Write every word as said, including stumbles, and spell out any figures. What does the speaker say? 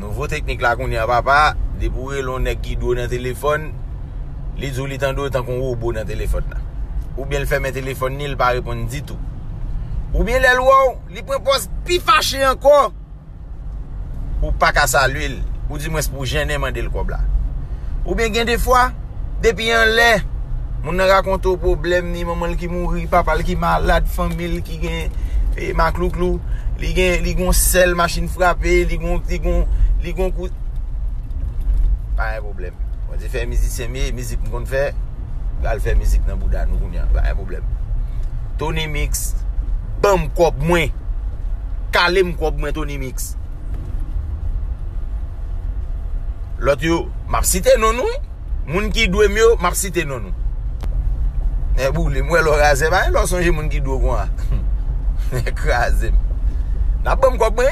Nouvo teknik la kounye a, papa, depi w rele yon nèg ki dwe w nan telefòn, li di w li tande w tankou yon wobo nan telefòn nan. Oubyen l fèmen telefòn li, li pa reponn ditou. Oubyen lè l wè w, li pran pòz pi fache ankò. Ou pa ka salye l, ou di mwens pou w jennen mande l kòb la. Oubyen gen de fwa, depi anlè, moun nan rakonte w pwoblèm ni manman l ki mouri, papa l ki malad, fanmi l ki gen e, maklouklou, li gen li gon sèl machin frape, li gon li gon li gon kou. Pa gen pwoblèm. Mwen te fè mizisyen m ye, mizik m konn fè, pral fè mizik nan bouda nou kounye a, pa gen pwoblèm. Tony Mix, ban m kòb mwen. Kale m kòb mwen, Tony Mix. Lòt yo, m ap site non nou, wi. Moun ki dwe m yo, m ap site non nou. Nèg boule, m wè lò razè, pa gen lò sonje moun ki dwe w konsa. Nèg kraze m. N ap ban m kòb mwen, wi.